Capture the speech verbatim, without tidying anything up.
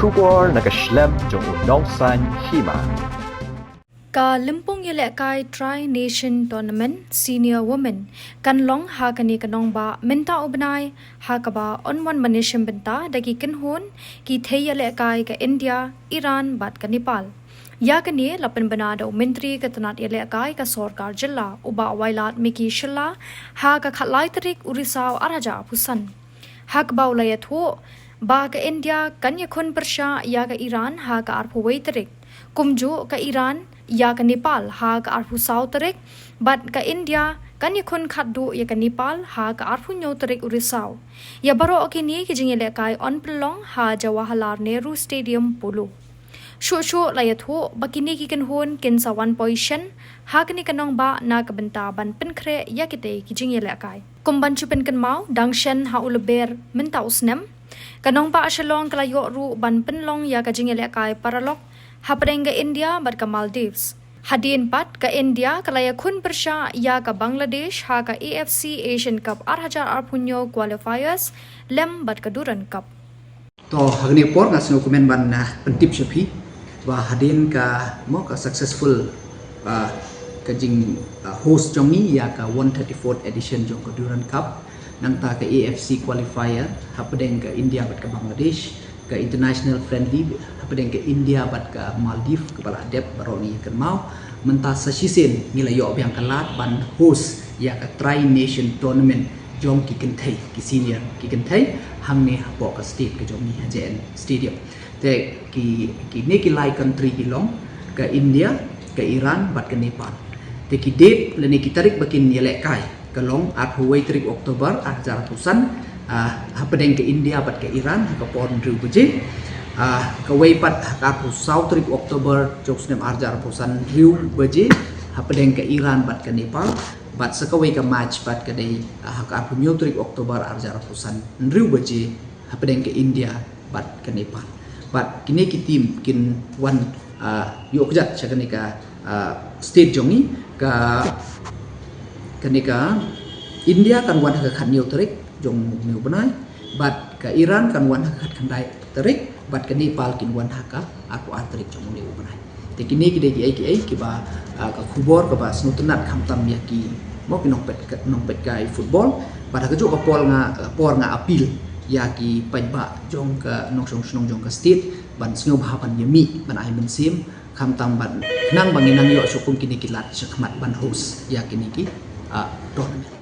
Khubor na ka shlem jong u Nongsaiñ Hima. Ka lympung ïalehkai Tri Nation Tournament Senior Women kan long ha kane ka nongbah mynta u bnai, ha kaba yn wan ban ïashim bynta da ki kynhun ki thei ïalehkai ka India, Iran bad ka Nepal. Ïa kane la pynbna da u Myntri ka tnat ïalehkai ka sorkar jylla, u Bah Wailadmiki Shylla, ha ka khatlai tarik u Risaw arhajar arphew san. Ha kaba u la ïathuh ba ka India kan ïakhun pyrshah ïa ka Iran ha ka arphew wei tarik, kumjuh ka Iran ïa ka Nepal ha ka arphew saw tarik, bad ka India kan ïakhun khatduh ïa ka Nepal ha ka arphew hynñiew tarik u Risaw. Ïa baroh kine ki jingïalehkai yn pynlong ha Jawaharlal Nehru Stadium, Polo. Shuh shuh la ïathuh ba kine ki kynhun kin sa wan poi shen ha kane ka nongbah na ka bynta ban pynkhreh ïa kitei ki jingïalehkai. Kum ban shu pynkynmaw, dang shen ha u Lber mynta u snem, ka nongbah Shillong ka la ïoh ruh ban pynlong ïa ka jingïalehkai paralok hapdeng ka India bad ka Maldives. Hadien pat, ka India ka la ïakhun pyrshah ïa ka Bangladesh ha ka A F C Asian Cup arhajar arphew hynñiew qualifiers lem bad ka Durand Cup. To, ha kane por nga sngewkmen ban, ah, pyntip sha phi ba hadien ka, mo, ka successful, ah, ka jing, ah, host jong ngi ïa ka one thirty-fourth edition jong ka Durand Cup, nangta ka A F C qualifier hapdeng ka India bad ka Bangladesh, ka international friendly hapdeng ka India bad ka Maldives kaba la dep baroh ngi kynmaw. Mynta sa shisien ngi la ïoh biang ka lad ban host ïa ka Tri Nation Tournament jong ki kynthei, ki senior ki kynthei, hangne hapoh ka state ka jong ngi ha J N Stadium. Te ki, kine ki lai country ki long ka India, ka Iran bad ka Nepal. Te ki date lane ki tarik ba kin ïalehkai ka long arphew wei tarik October arhajar arphew san, ah, hapdeng ka India bad ka Iran ha ka por hynriew baje. Ah, kawei pat ha ka arphew saw tarik October jong u snem arhajar arphew san, hynriew baje, hapdeng ka Iran bad ka Nepal. Bad sa kawei ka match pat ka dei, ah, ha ka arphew hynñiew tarik October arhajar arphew san, hynriew baje, hapdeng ka India bad ka Nepal. Bad kine ki team kin wan, ah, ïoh kjat sha kane ka, ah, state jong ngi. Ka, kane ka India kan wan ha ka khathynñiew tarik jong une u bnai, bad ka Iran kan wan ha ka khatkhyndai tarik, bad ka Nepal kin wan ha ka arphew ar tarik jong une u bnai. Te kine ki dei kiei kiei kiba, ah, ka khubor kaba sngewtynnat khamtam ïa ki, mo, ki nongpeit, nongpeitkai football. Bad ha kajuh ka por nga, por nga appeal ïa ki paidbah jong ka nongshong shnong jong ka state ban sngewbha ban ïa mih ban ai mynsiem, khamtam ban khnang ba ngin nang ïoh shuh kum kine ki lad shakhmat ban host ïa kine ki, ah, tournament.